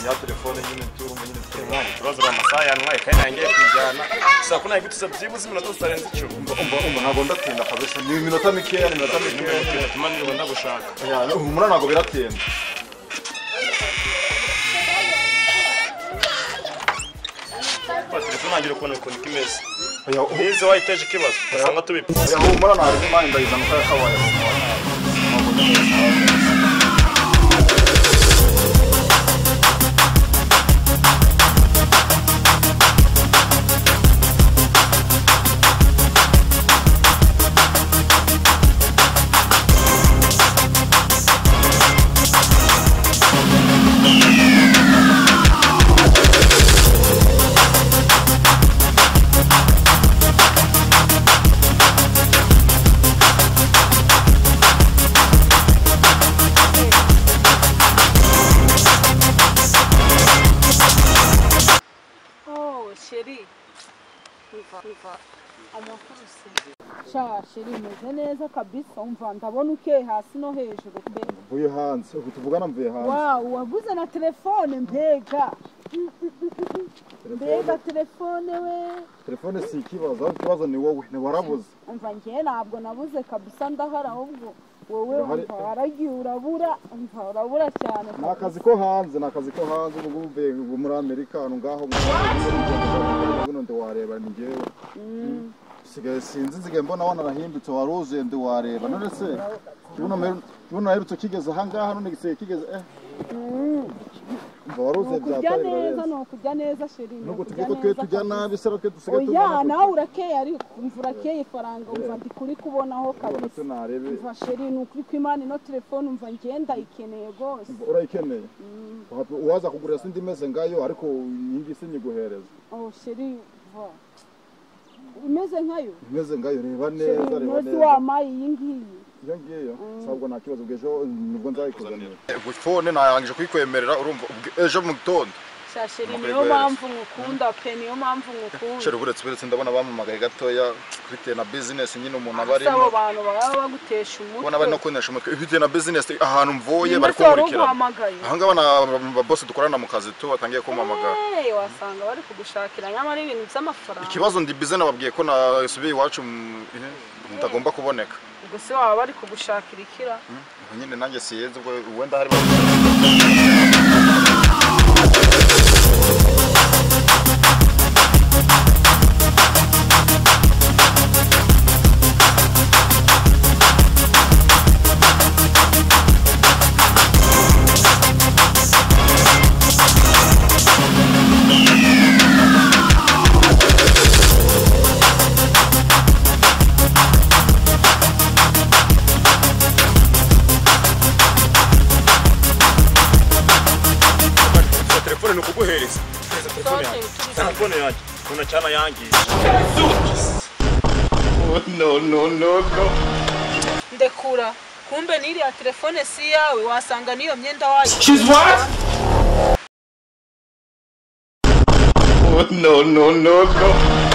Ya telefone nyine turumva nyine mfite ikibazo amasaha yanwaye kandi nangiye kwijyana gusa ko nayigutse byibuze iminota zitarenze 10. Umva ntabwo ndatinda kabisa, ni iminota mikeya, ni iminota mikeya bituma niba ndagushaka. Humura ntabwo biratinda. Telefone nangira ukuntu ukuntu imeze nize wayiteje ikibazo usanga tubipfa. Humura ntabwo imana ndayizana uko yakabaye. Sha chéri meze neza kabisa, umva ndabona ukeye hasi no hejuru pe. Mvuye hanze, ubu tuvugana mvuye hanze. Wow, waguze na telefone mbega. Mbega telefone we. Telefone si ikibazo, ahubwo ikibazo ni wowe, ni warabuze. Umva njye ntabwo nabuze kabisa, ndahara ahubwo wowe umva waragiye urabura, umva urabura cyane. Ni akazi ko hanze, ni akazi ko hanze, ubu mvuye muri Amerika hano ngaho buno ndi wareba ni njyewe. Sigaye sinzi nzigaye mbona wanarahindutse waruzuye ndi wareba none se kibuno naherutse kigeze aha ngaha none gisigaye kigeze umva waruzuye byatari neza. Ni ukujya neza chéri, nuko tugiye ko twe tujya nabi se twe dusigaye tubona. Oya nawe urakeye ariko umva urakeye ifaranga umva ndi kuri kubonaho kabisa. Umva chéri ni ukuri kw'Imana ino telefone umva ngenda ikeneye gose. Urayikeneye? Uwaza kugurira sindi meze ngayo ariko iyi ngiyi sinyiguhereza. Oh chéri va imeze nkayo, imeze ngayo, reba neza, reba neza. Wamaye iyi ngiyi iyo ngiyo sabwo nta kibazo, ubwo ejo nibwo nzayikuzanira. Phone narangije kuyikwemerera urumva ejo mu gitondo. Sha chéri niyo mpamvu ngukunda pe, niyo mpamvu ngukunda. Chéri uretse ndabona bamamagaye gatoya bitewe na business nyine umuntu aba arimo. Abo bantu baba bagutesha umutwe. Ubona bari no kunesha umutwe bitewe na business ahantu mvuye bari kumurikira. Aha ngaba na boss dukorana mu kazi tu batangiye kumpamagara. Wasanga bari kugushakira nyamara ibintu by'amafaranga. Ikibazo ndi busy nababwiye ko nasubiye iwacu mutagomba kuboneka. Ubwo se waba bari kugushakira ikira? Nyine nanjye siyenze ubwo wenda hari telefone yanjye kuna cyana yangije. No no no no. Ndekura kumbe niriya telefone si yawe, wasanga niyo myenda wayo. She's what? No no no no.